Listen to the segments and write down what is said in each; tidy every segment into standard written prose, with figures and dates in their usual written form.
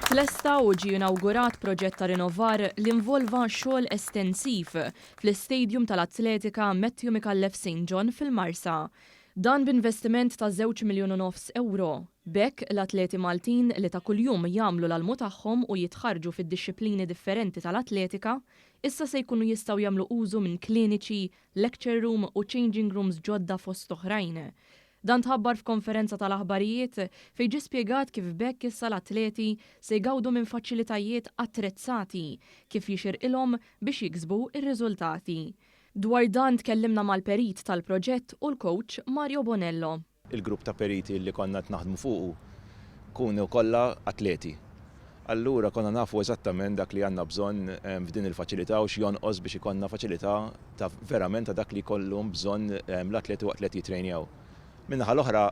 Tlesta u ġie inawgurat proġett ta' rinnovar li involva xogħol estensiv fl-istadium tal-atletika Matthew Micallef St John fil-Marsa. Dan b'investiment ta' żewġ miljun u nofs ewro. B'hekk, l-atleti Maltin li ta' kuljum jagħmlu l-almu tagħhom u jitħarrġu fid-dixxiplini differenti tal-atletika, issa se jkunu jistgħu jagħmlu użu minn kliniċi, lecture room u changing rooms ġodda fost oħrajn. Dan tħabbar f'konferenza tal-aħbarijiet fejn ġie spjegat kif b'hekk issa l-atleti se jgawdu minn faċilitajiet attrezzati kif jixirqilhom biex jiksbu r-riżultati. Dwar dan tkellimna mal-perit tal-proġett u l-kowċ Mario Bonello. Il-grupp ta' periti li konna qed naħdmu fuqu kunu kollha atleti. Allura konna nafu eżattament dak li għandna bżonn f'din il-faċilità u x'jonqos biex ikollna faċilità ta' verament ta' dak li jkollhom bżonn l-atleti waqt li qed jitrejnjaw. Min-naħa l-oħra,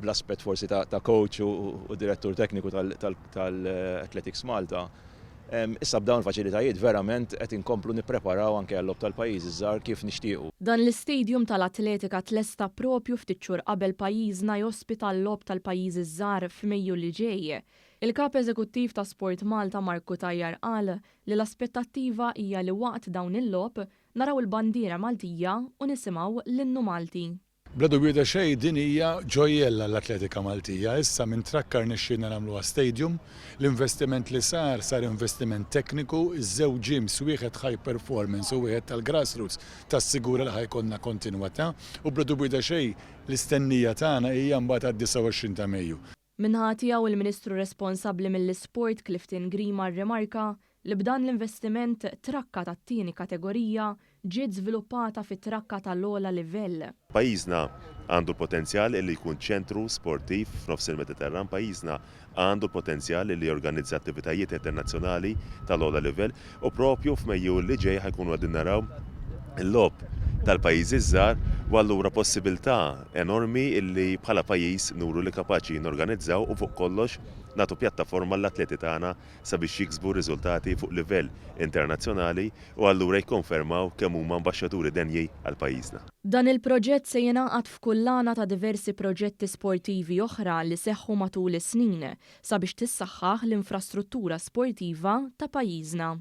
bl-aspett forsi ta' coach u direttur tekniku tal-Athletics Malta, issa b'dawn il-faċilitajiet verament qed inkomplu nippreparaw anke għal-logħob tal-pajjiżi ż-żgħar kif nixtiequ. Dan l-istadium tal-atletika tlesta propju ftit xhur qabel pajjiżna jospita l-logħob tal-pajjiżi ż-żgħar f'Mejju li ġej. Il-Kap Eżekuttiv ta' Sport Malta Mark Cutajar qal li l-aspettattiva hija li waqt dawn il-logħob naraw il-bandiera Maltija u nisimgħu l-innu Malti. Bla dubju ta' xejn din hija ġojjell għall-atletika Maltija. Issa minn trakka rnexxielna nagħmluha stadium. L-investiment li sar, sar investiment tekniku, iż-żewġ gyms, wieħed high performance u wieħed tal-grassroots tassigura li ħa jkollna kontinwatà u bla dubju ta' xejn l-istennija tagħna hija mbagħad għad-29 ta' Mejju. Min-naħa tiegħu il-Ministru responsabbli mill-Isport Clifton Grima rrimarka li b'dan l-investiment trakka tat-tieni kategorija ġiet żviluppata fi trakka tal-ogħla livell. Pajjiżna għandu l-potenzjal illi jkun ċentru sportiv f'nofs il-Mediterran, pajjiżna għandu l-potenzjal illi jorganizza attivitajiet internazzjonali tal-ogħla livell u propju f'Mejju li ġej ħa jkunu qegħdin naraw il-logħob tal-pajjiżi ż-żgħar u allura possibilità enormi illi bħala pajjiż nuru li kapaċi norganizzaw u fuq kollox nagħtu pjattaforma lill-atleti tagħna sabiex jiksbu riżultati fuq livell internazzjonali u allura jikkonfermaw kemm huma ambaxxaturi denji għal pajjiżna. Dan il-proġett se jingħaqad f'kullana ta' diversi proġetti sportivi oħra li seħħu matul is-snin sabiex tissaħħaħ l-infrastruttura sportiva ta' pajjiżna.